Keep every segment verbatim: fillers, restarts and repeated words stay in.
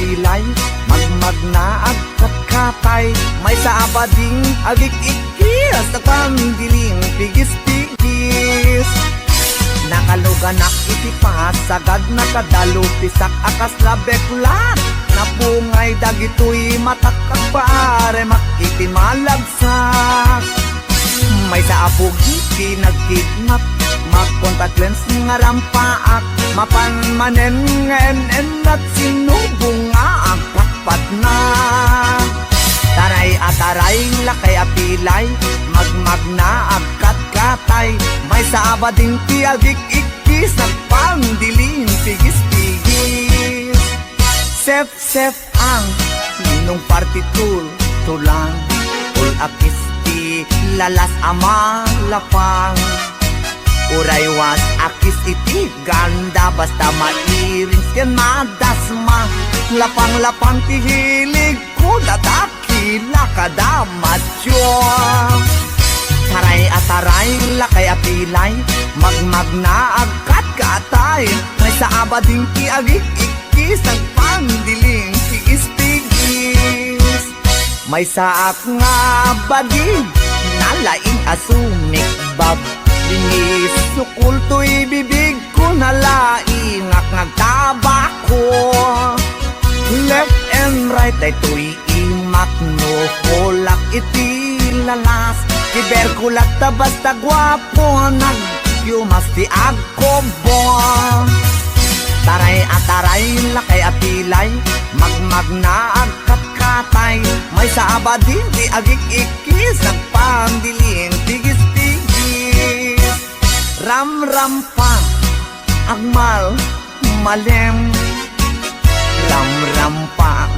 pilay, magmagna agkatkatay, maysa a bading agik-ikkis, nagpandiling pigis-pigis. Nakaluganak iti pasagad, nakadalupisak a kasla beklat, napungay dagitoy matak, agparemak iti malagsak. Maysa a bugi ti nagkidnap, magkontak lens nga rampaak, mapan manen nga en-ennat, sinubong nga agpatpatna. Taray a taray, lakay a pilay, magmagna agkatkatay, maysa a bading ti agik-ikkis, nagpandiling pigis-pigis. Sep-sep ang ninong partitur tulang, ul-akis ti lalas a malapang. Uray was-akis iti ganda, basta mairing ken madasma. Lapang-lapang ti hilig ko, dadakila kada macho. Taray a taray, lakay a pilay, magmagna agkatkatay, maysa a bading ti agik-ikkis, nagpandiling pigis-pigis. Maysaak nga bading, nalaing a sumikbab, linis sukul toy bibig ko, nalaingak nga agtabako. Left and right, daytoy imak no kulak iti lalas. Kiberkulak ta basta guapo, nagyumas ti agkubbo. Taray a taray, lakay a pilay, magmagna agkatkatay, maysa a bading ti agik-ikkis, nagpandiling pigis-pigis. Ramrampa, agmalmalem. Ramrampa,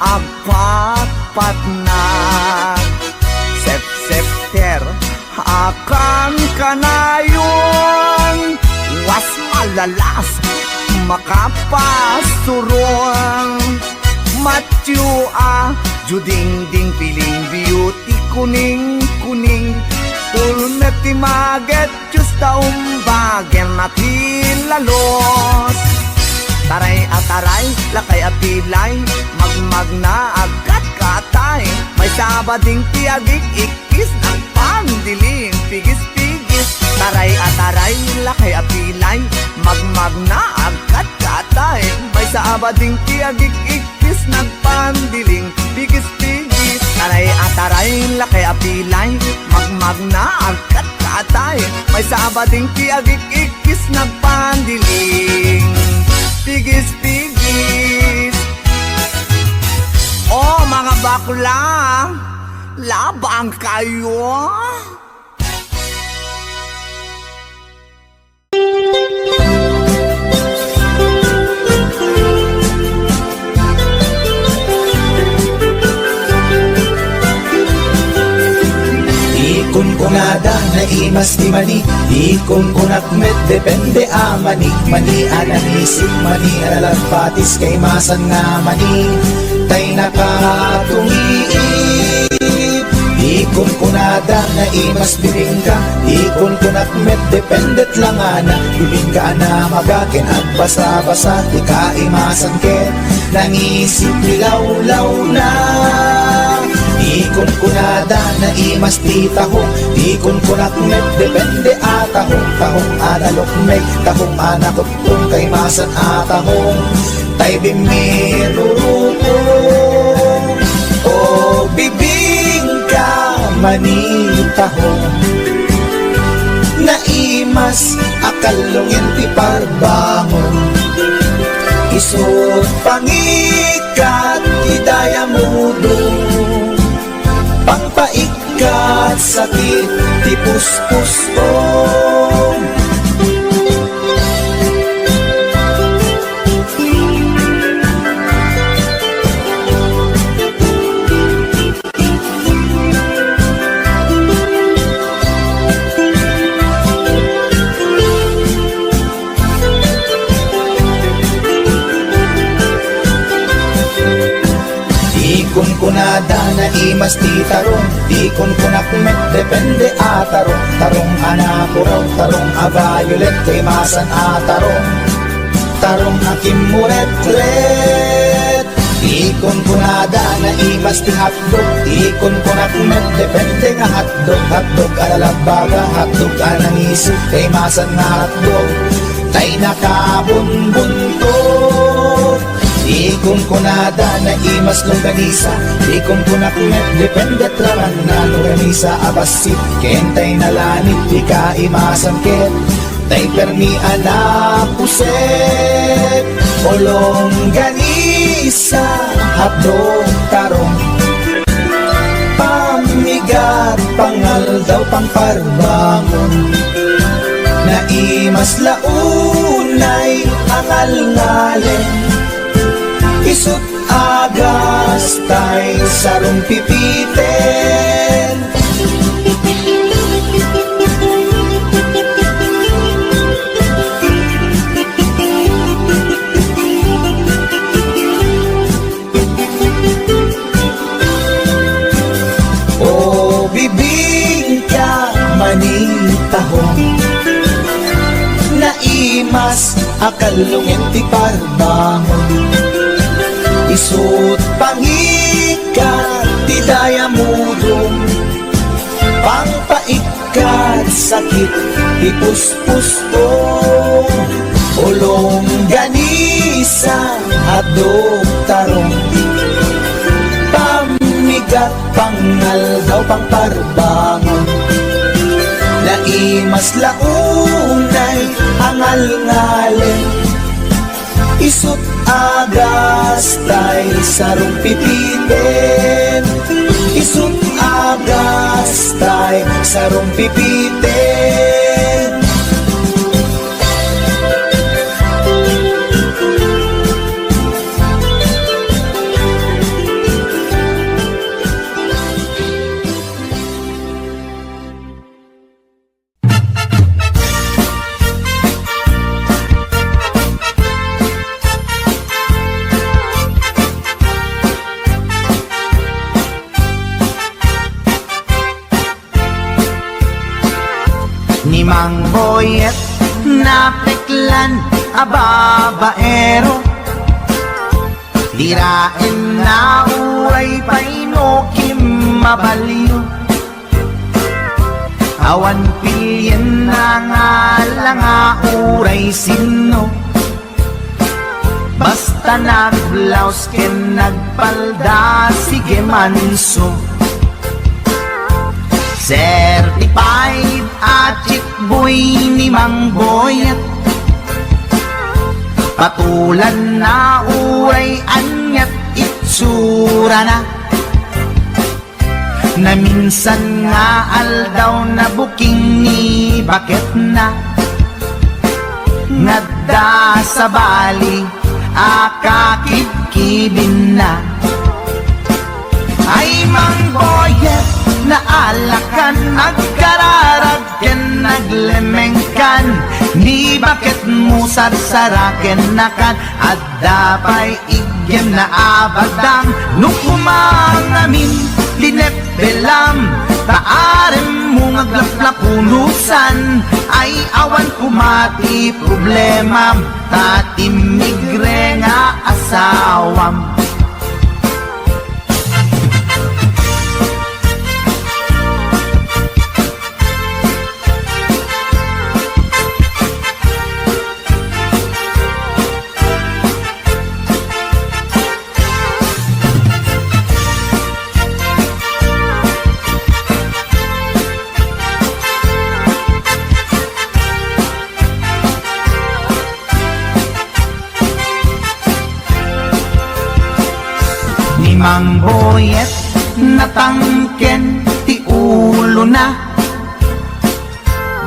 agpatpatnag. Sepsepter, akankanayon. Was malalas, makapasuron. Matyo a, judingding, piling beauty, kuning-kuning. Ulmet ti maget, Diyos ta umbagen a ti lalos. Taray a taray, lakay a pilay, magmagna agkatkatay. Maysa a bading ti agik-ikkis, nagpandiling pigis-pigis. Taray a taray, lakay a pilay, magmagna agkatkatay. Maysa a bading ti agik-ikkis, nagpandiling pigis-pigis. Taray a taray, lakay a pilay, magmagna agkatkatay. Maysa a bading ti agik-ikkis, nagpandiling pigis-pigis. Oh, mga bakla, labang kayo. Di kunkunada, naimas ti mani. Di kunkunak met, depende a mani. Mani a nangisip, mani a nalagpatis, kaimasan nga mani. Tay nakatungiit. Di kunkunada, naimas bibingka. Di kunkunak met, dependet langana. Bibingka a namaga ken agbasa-basa, ti kaimasan ket nangisip ti lawlawna. Di kunkunada, naimas ti tahong. Di kunkunak met, depende a tahong. Tahong a nalukmeg, tahong a nakutton, kaimasan a tahong. Tay bimmiruruko, o bibingka, mani tahong. Naimas a kallungen ti parbangon. Isut' pangikat ti dayamudo. Pangpaikkat sakit ti puspusom. Di kunkunada, naimas ti tarong. Di kunkunak met, depende a tarong. Tarong a napuraw, tarong a violet, kaimasan a tarong. Tarong a kimmuretret. Kunkunada, naimas ti hotdog. Ikunkunak met, depende nga hotdog. Hotdog a nalabbaga, hotdog a nangisog, kaimasan nga hotdog. Tay nakabunbuntot. Ikunkunada, naimas longganisa. Ikunkunak met, depende raman nga longganisa a bassit. Ken tay nalanit, ti kaimasan ket tay permi a napuset. O longganisa, hotdog, tarong, pamigat, pangaldaw, pangparbangon. Naimas la unay a ngalngalem. Isu't agas tay sarumpipiten. O bibingka, manitahong, naimas a kallungen ti parbangon. Isu't pangikat ti dayamudong, pangpaikkat sakit ti puspusko. O longganisa, hotdog, tarong, pamigat, pangaldaw, pangparbangon. Naimas la unay a ngalngalem. Isu't agas tay sarumpipiten. Isu't agas tay sarumpipiten. Ni Mang Boyet, napeklan a babaero. Diraenna uray pay no kimmabalio. Awan pilienna nga langa uray sinno. Basta nagblaus ken nagpalda, sige manso. Certified a chick boy ni Mang Boyet. Patulanna uray ania't itsurana. Naminsan nga aldaw, nabuking ni baketna. Ngadda sabali a kakibkibinna. Ay, Mang Boyet, naalakan, agkararag ken naglemengkan. Ni baketmo sarsarakennakan. Adda pay iggemna a badang, no kumangamin ti neppelam, ta aremmo nga aglaplakunosan, ay awan koma ti problemam, ta timmigre nga asawam. Ni Mang Boyet, natangken ti ulona.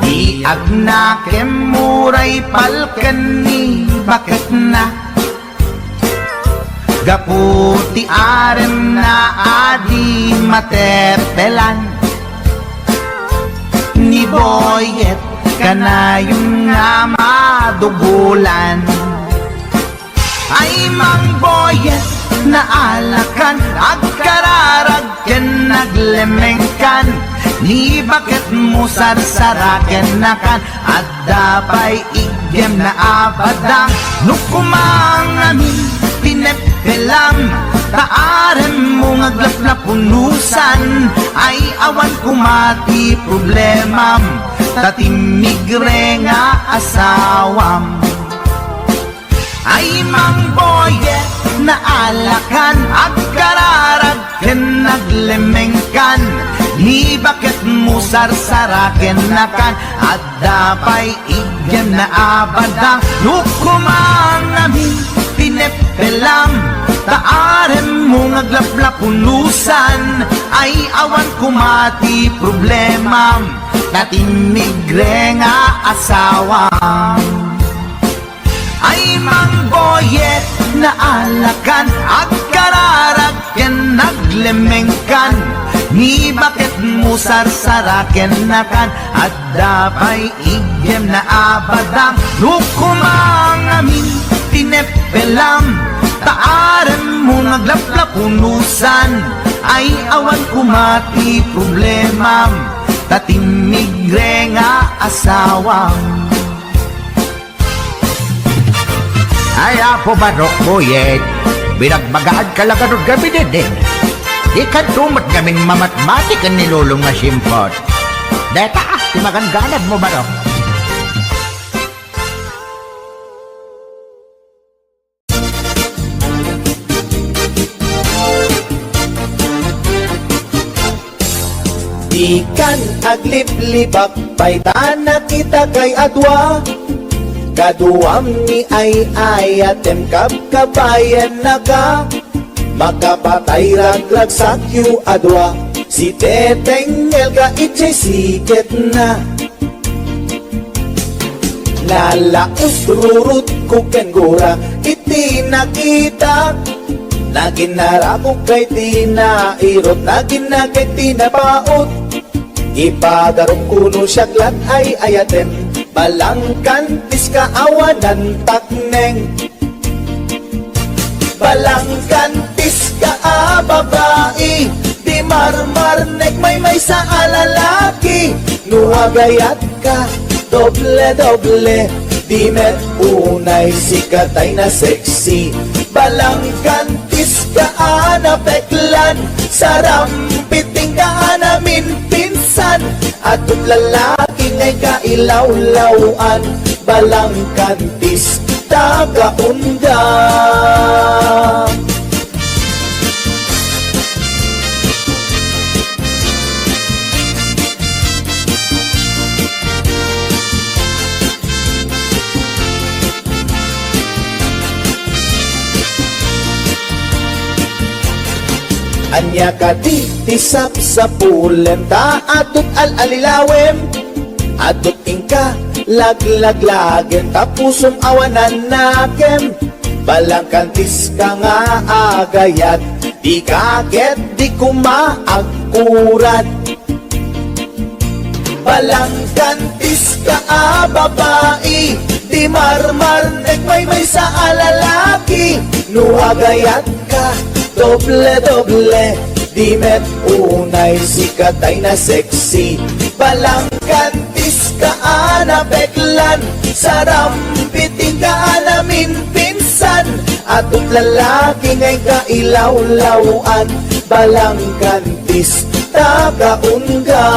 Di agnakem uray palken ni baketna. Gapu ti aremna a di mateppelan. Ni Boyet, kanayon nga madugolan. Ay, Mang Boyet, naalakan, agkararag ken naglemengkan. Ni baketmo sarsarakennakan. Adda pay iggemna a badang, no kumangamin ti nep- Pelam, ta arem mo nga aglaplapunusan, ay awan koma ti problemam, ta timmigre nga asawam. Ay Mang Boyet, naalakan, agkararag ken naglemengkan, ni baket mo sarsaraken nakan, adda pay igem na abadang, no koma ngamin ti neppelam, ta arem mo nga aglaplapunusan, ay awan koma ti problemam, ta timmigre nga asawam. Ay Mang Boyet, naalakan, agkararag ken naglemengkan, ni baket mo sarsaraken nakan, adda pay igem na abadang, no koma ngamin ti neppelam, ta arem mo nga aglaplapunusan, ay awan koma ti problemam, ta timmigre nga asawam. Ay, Apo Barok, Boyet, binagbagaanka la ngarud ngamin, eh. Dikanto met ngamin mamatmati ken ni Lolom nga simpot. Deta, ah, ti maganganabmo, Barok. Dikan agliplibak pay ta nakitakay a dua. Kaduam ni ay-ayatem, kabkabayennaka. Makapatay ragragsakyo a dua. Si Teteng Elga idiay siketna. Nalaus rurutko ken gura iti nakitak. Naginnarakok kay ti nairut, naginnakek ti napaut. Ipagarupko no siak la ti ay-ayatem, balangkantiska awanan takneng. Balangkantiska a babai, di marmarnek maymaysa a lalaki. No agayatka, doble-doble, di met unay sika tay nasexy. Balangkantiska a napeklan, sarampitingka a naminpinsan. Adto't lalaki nga ikailawlaw-an, balangkantis ta kaunda. Ania kadi ti sapsapulem ta adto't al-alilawem? Adto't inka laglaglagem ta pusom awanan nakem. Balangkantiska nga agayat, dika ket di koma agkurat. Balangkantiska a babai, di marmarnek maymaysa a lalaki. No agayatka, doble-doble, di met unay sika tay nasexy. Balangkantiska a napeklan, sarampitingka a naminpinsan. Adto't lalaki nga ikailawlaw-an, balangkantis ta kaunda.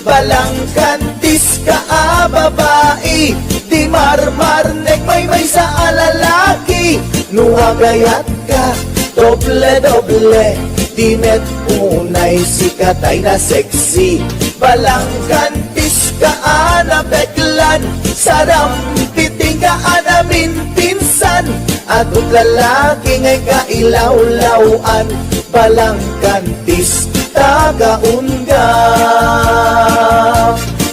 Balangkantiska a babai, di marmarnek maymaysa a lalaki. No agayatka, doble-doble, di met unay sika tay nasexy. Balangkantiska a napeklan, sarampitingka a naminpinsan. Adto't lalaki nga ikailawlaw-an, balangkantis ta kaunda.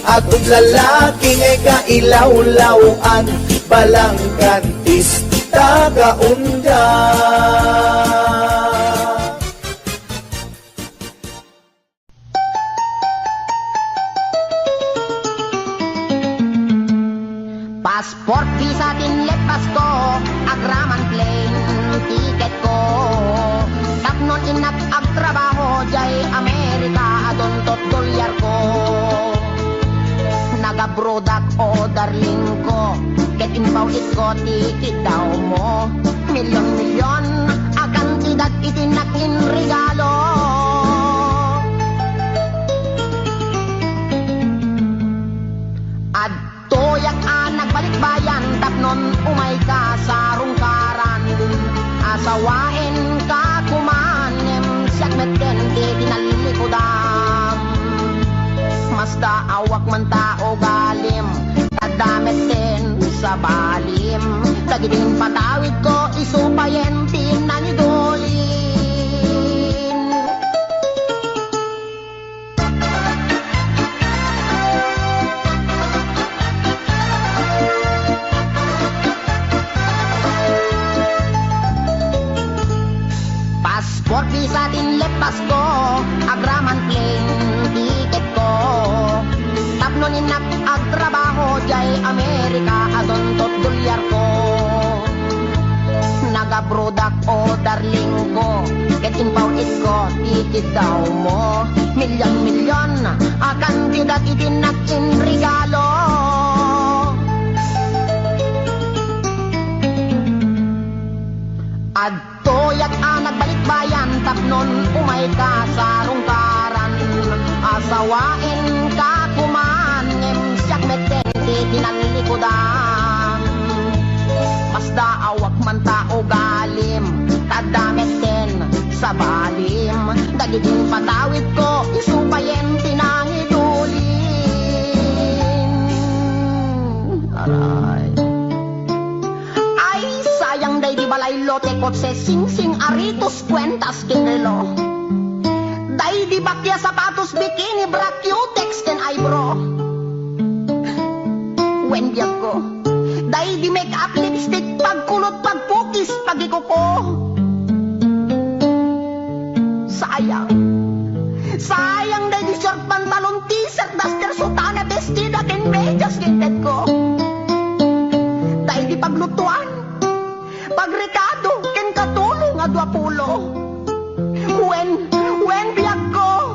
Adto't lalaki nga ikailawlaw-an, balangkantis ta kaunda. Passport visa tinlepasko, agraman plane ticketko. Tapno innak agtrabaho jay Amerika, adunto dolyarko. Nagabrodak, o darlingko, ket impaw-itko ti kidawmo. Milyon-milyon a kantidad iti nakinregalo. Adtoyak a nagbalikbayan tapnon umayka sa rungkaran. Asawaenka koma ngem siak metten ti tinallikudam. Masdaawak man ta ugalim, adda metten sabalim. Dagiti impatawidko, isu payen ti nangidulin. Passport visa ti inleppasko, agraman plane ticketko. Tapno innak agtrabaho diay Amerika, adunto dolyarko. Nagabrodak, o darlingko, ket impaw-itko ti kiddawmo. Milyon-milyon a kantidad iti nakinregalo. Adtoyak a nagbalikbayan tapnon umayka sa rungkaran. Asawaenka koma ngem siak metten ti tinallikudam. Masdaawak man ta ugalim, ta adda metten sabalim. Dagiti impatawidko, isu payen ti nangidulin. Aray. Ay, sayang daydi balay, lote, kotse, singsing, aritos, kuentas ken relo. Daydi bakia, sapatos, bikini, bra, cutex ken eyebrow. Wen, biagko, daydi make-up, lipstick, pagkulot, pagpukis, pagikuko. Sayang. Sayang daydi short pantalon, t-shirt, duster, sutana, bestida ken medyas nga intedko. Daydi paglutuan, pagrekado ken katulong a dua pulo. Wen, wen, biagko.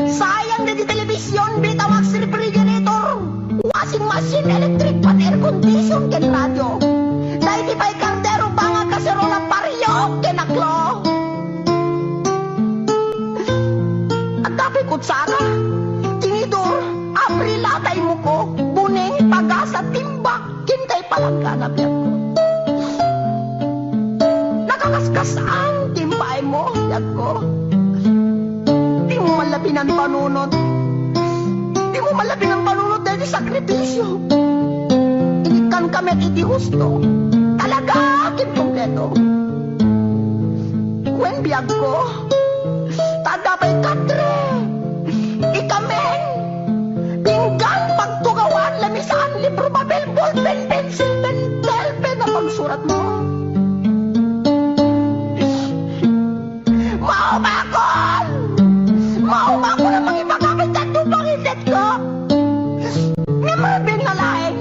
Sayang daydi television, Betamax, refrigerator, washing machine, electric fan, air condition ken radio. Daydi pay kardero, banga, kaserola, pario ken aklo. Adda pay kutsara, tinidor, abril, atay, muko, buneng, pagasa, timba, ken kay palanggana, biagko. Nakakaskas-an ti impaaymo, biagko. Dimo man la pinanpanunot. Dimo man la pinanpanunot daydi sakripisio. Inikkanka met iti husto. Talaga ken kompleto. Wen, biagko, ta adda pay katre, ikamen, pinggan, pagtugawan, lamisaan, libro, papel, ballpen, pensil, pentel, pen a pagsuratmo. Maumakon! Maumakon a mangibagak iti adu nga intedko! Ngem rubing nga laeng,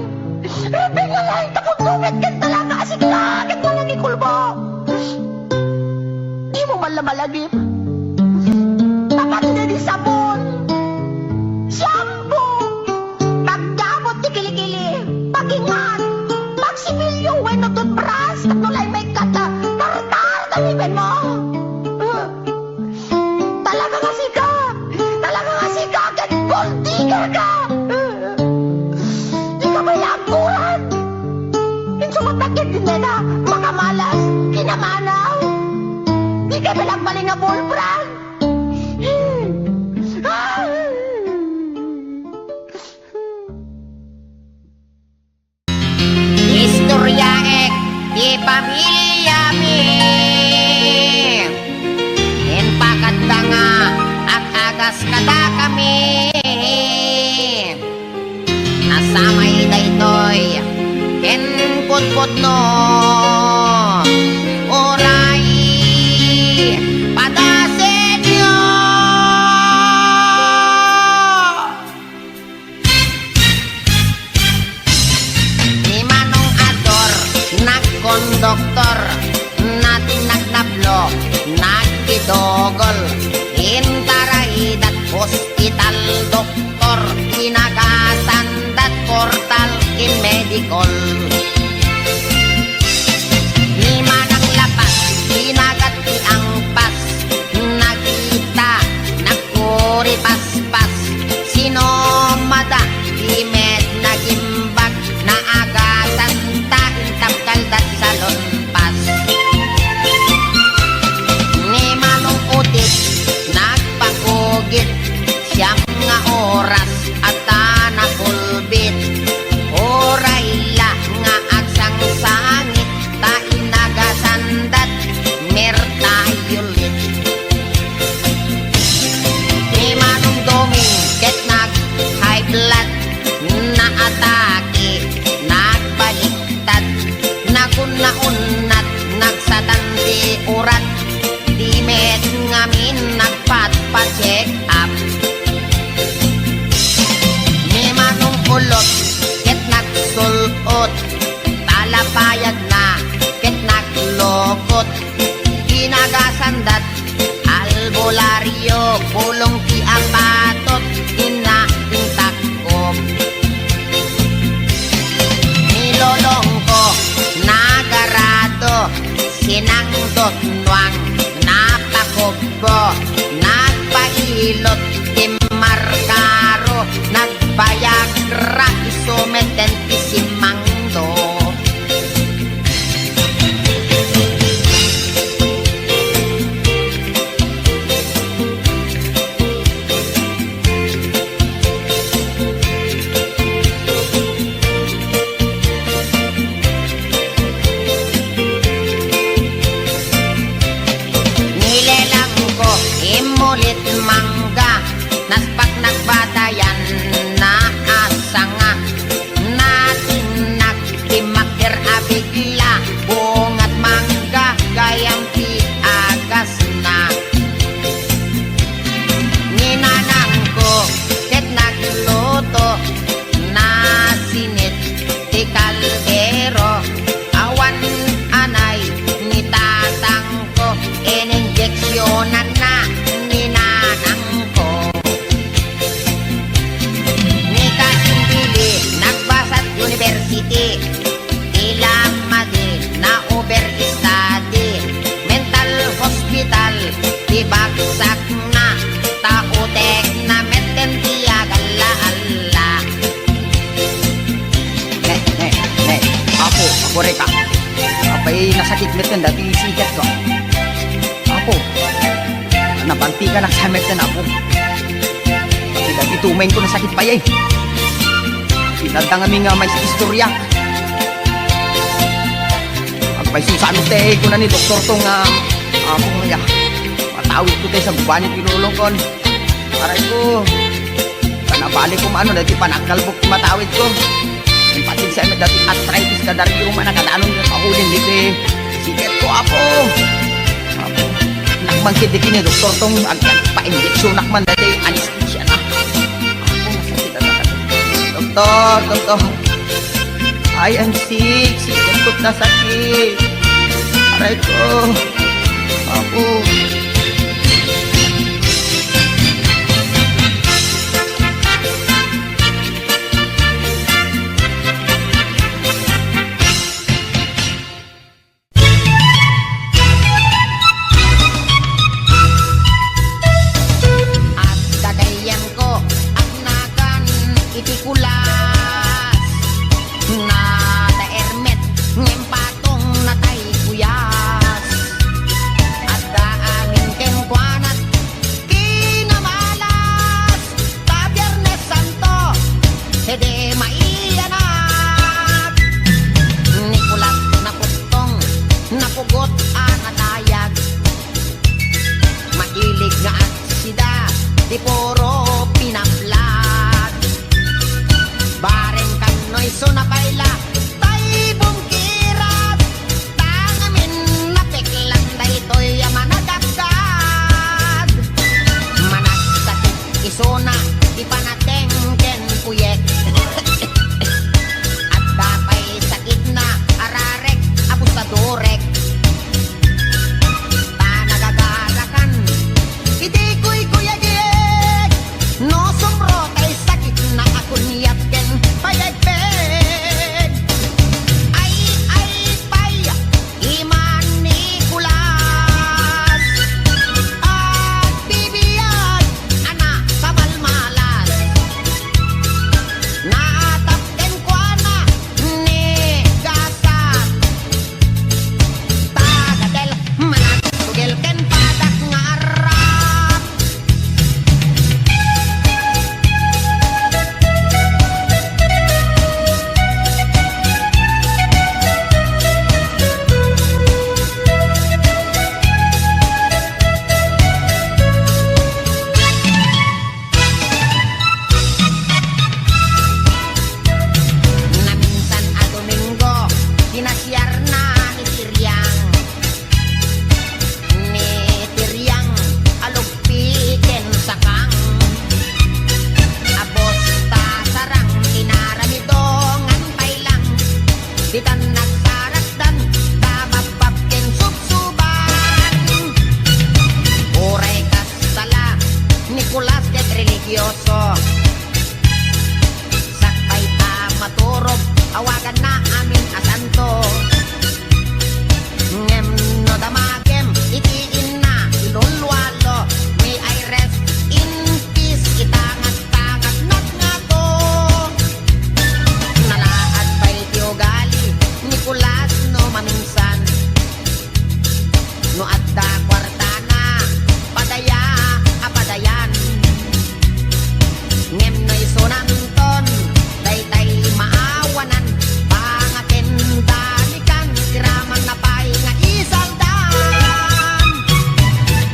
rubing nga laeng, tapno met ket talaga a sika ket mangikulbo. Dimo man la malagip. Tapno daydi sabon, shampoo, pagdabot ti kilikili, pagingan, pagsipilyo wenno toothbrush, tapno laeng maikkat a tartar ti ngipinmo. Talaga nga sika! Talaga nga sika ket gold digger ka! Dika pay la agkuran! Insumatak ket dineda makamalas, kinamanaw! Dika pay la agbalin nga bull frog! Istoryaek ti pamiliami. Impakadda nga ag-agas kadakami. Nasamay daytoy ken pudpudno. Uray, padasenyo! Ni Manong Ador, nagkonduktor, nating nagnablo, nagkidogol, intaraidat hospital doktor, inagasandat portal ken medikol. Ni Manang naunnat, nagsatan ti urat, di met ngamin nagpatpa-check up. Ni Manong Ulot ket nagsul-ot, talapayagna ket naglukot, inagasandat Albularyo, pulong ti apatot, inna intakko. Ni lolongko, nagarado, sinangdot nuang, napakubbo, nagpailot, timmarkaro, nagbayagra, isu met ti simangdo. Nilelangko, immulit mangga, naspak nagbatayan, naasanga, natinag, timmakder a bigla, bungat mangga, gayam ti agasna. Ni nanangko ket nagluto, nasinit ti kaldero, awan anay ni tatangko, ininjeksionanna ni nanangko. Ni Kasim Billy, nagbasat university, ti lamma di na-overstudy, mental hospital ti bagsakna, ta utekna metten ti agalla-alla. Ne, ne, ne, apo, apo reka. Apay nasakit metten dati siketko. Apo, nabanti ka na sa metten, apo. Dagiti tumayko nasakit pay, eh. Inadda ngamin nga maistorya. Agpayso saan ti kuna ni doktor to nga, apo, nga, matawid ko tayo sa gubani ti lolongkon. Aray ko. Kanabali ko maano, dati panagkalbok ti matawid ko. Impatid sa met dati arthritis, kada roma, nakadanon nga kaulin diti siketko, apo. Apo. Nakman kiti kini doktor tong ag-, agpa-injeksionak man dati anesthesia na. Apo, nasakit a sakit. Doktor, doktor. I am sick, siketko nasakit. Aray ko. Apo. Adda gayyemko, agnagan iti kulas. Nataer met, ngem patong natay kuyas. Adda amin Dioso. Sakbay ta maturog, awaganna amin a santo. Ngem no damagem iti inna, lulwalo, may I rest in peace, itangattangatnak ngato. Nalaad pay ti ugali ni Kulas no maminsan. No adda kuartana, padaya a padayan. Ngem no isunanton, daytay maawanan, pangaten dalikan, ti ramanna pay nga isaldan.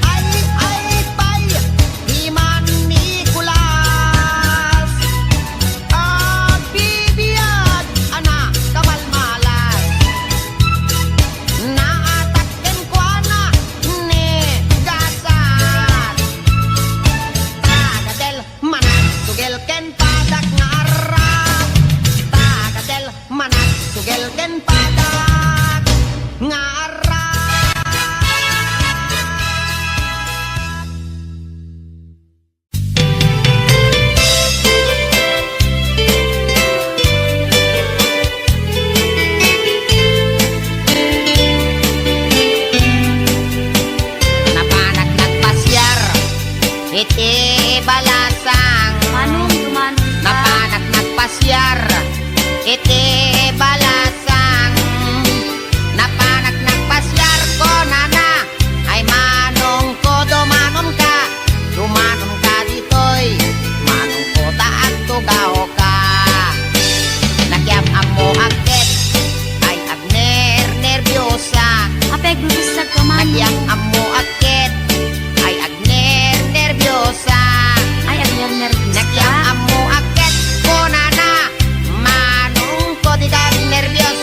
Ay, ay, pay, di man ni Kulas. Agbibiag a nakamalmalas. Naatak kenkuana ni Gasat. Tagadel, managsugel ken padak nga arrak. Tagadel, managsugel ken padak nga arrak. Napanak nagpasiar iti balasang. Manong, dumanong ka. Napanak nagpasiar iti balasang. Napanak nagpasiar, kunana, ay manongko, dumanonka. Dumanonka ditoy, manongko, ta agtugawka. Nakiam-ammoak ket, ay agnernerbiosak. Apay, agrurusak ka, manong. Nakiam-ammoak ket, ay agnernerbiosak. Ay, agnernerbiosak. Nakiam-ammoak ket, kunana, manongko, dika agnerbios.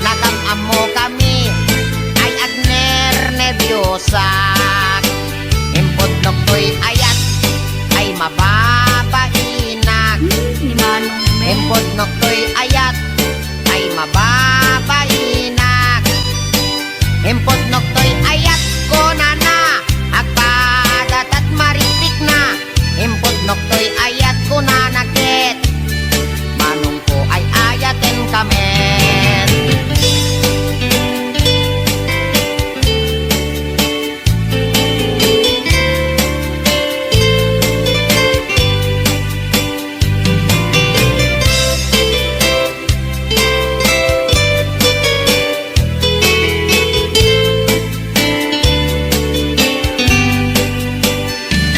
Nakam-ammokami, ay agnernerbiosak. Impudnoktoy ayat, ay mababainak. Hmm, ni Manong Mel. Impudnoktoy ayat, ay mababainak. Impudnoktoy ayat, kunana, agpadatat marikpikna. Impudnoktoy ayat, kunana ket, manongko, ay ayatenka met.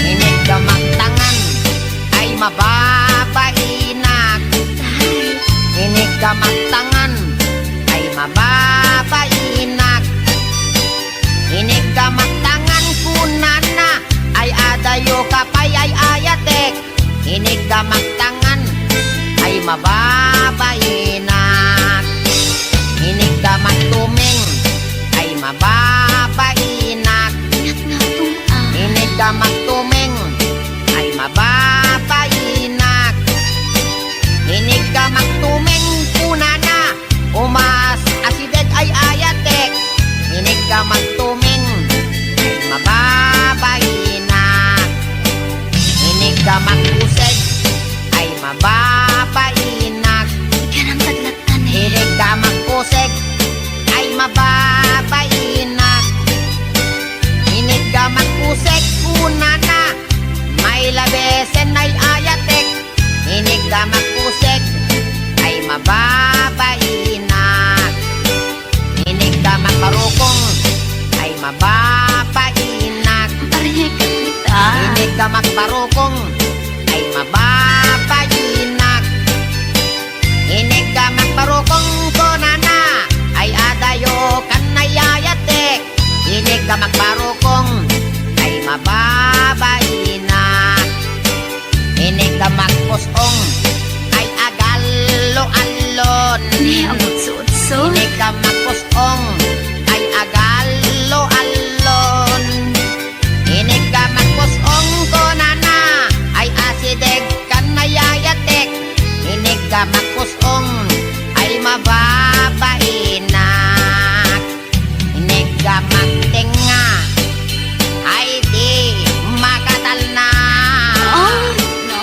Iniggamak tangan, ay mababainak. Iniggamak tangan, ay mababainak. Iniggamak tangan, kunana, ay adayoka pay, ay ayatek. Iniggamak tangan, ay mababainak. Iniggamak tumeng, ay mababainak. Iniggamak tumeng, ay mababainak. Iniggamak tumeng, kunana, umas asideg, ay ayatek. Iniggamak tumeng, ay mababainak. Iniggamak puseg, ay mababainak. Ikarang taglattan, eh. Iniggamak puseg, ay mababainak. Iniggamak puseg, kunana, mailabesen, ay ayatek. Iniggamak puseg, ay mababainak. Iniggamak barukong, ay mababainak. Ariek kita. Iniggamak barukong, ay mababainak. Iniggamak barukong, kunana, ay adayokan, ay ayatek. Iniggamak barukong, ay mababainak. Iniggamak pus-ong, ay agallo-allon. Ni, agutso-utso. Iniggamak pus-ong, ay agallo-allon. Iniggamak pus-ong, kunana, ay asideg kan nayayatek. Iniggamak pus-ong, ay mababainak. Iniggamak tengnga, ay di makatalna. Oh, no.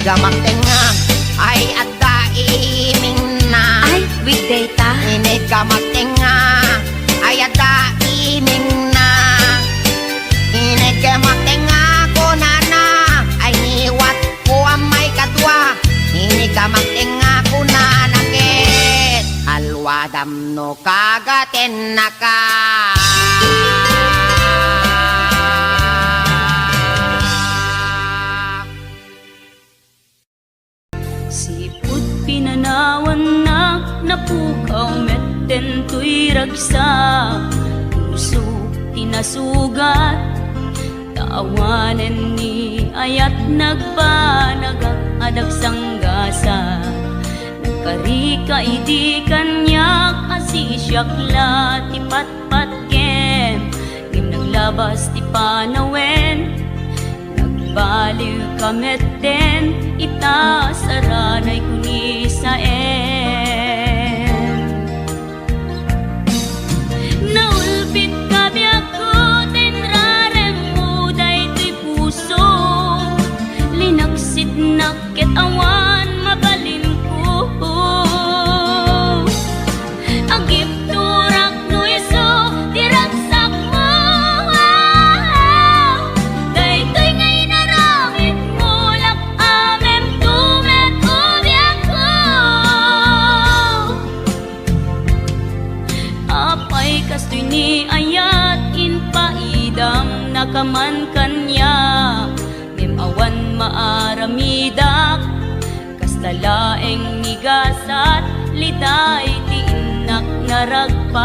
Gamak tengnga, ay adda imingna. Ay, weekday ta. Iniggamak tengnga, ay adda imingna. Iniggamak tengnga, kunana, ay ngiwat ko a maikadua. Iniggamak tengnga, kunana ket, alwadam no kagatennaka. Sipud pinanawannak, napukaw metten toy ragsak. Puso ti nasugat, ta awanen ni ayat nagbanagak a dagsanggasat. Nagkarika idi kaniak a sisiak la ti patpatgem, ngem naglabas ti panawen. Nagbaliwka metten ita, saranayko ni Saem. Naulpitka biagko, ta inraremmo daytoy puso. Linaksitnak ket awan mabalinko. Agipturak no isu ti ragsakmo. Daytoy nga inaramidmo, lak-amemto met, o biagko. Apay kastoy ni ayat, impaidamnaka man kaniak, ngem awan maaramidak. Kasta laeng ni gasat, liday ti innak naragpat.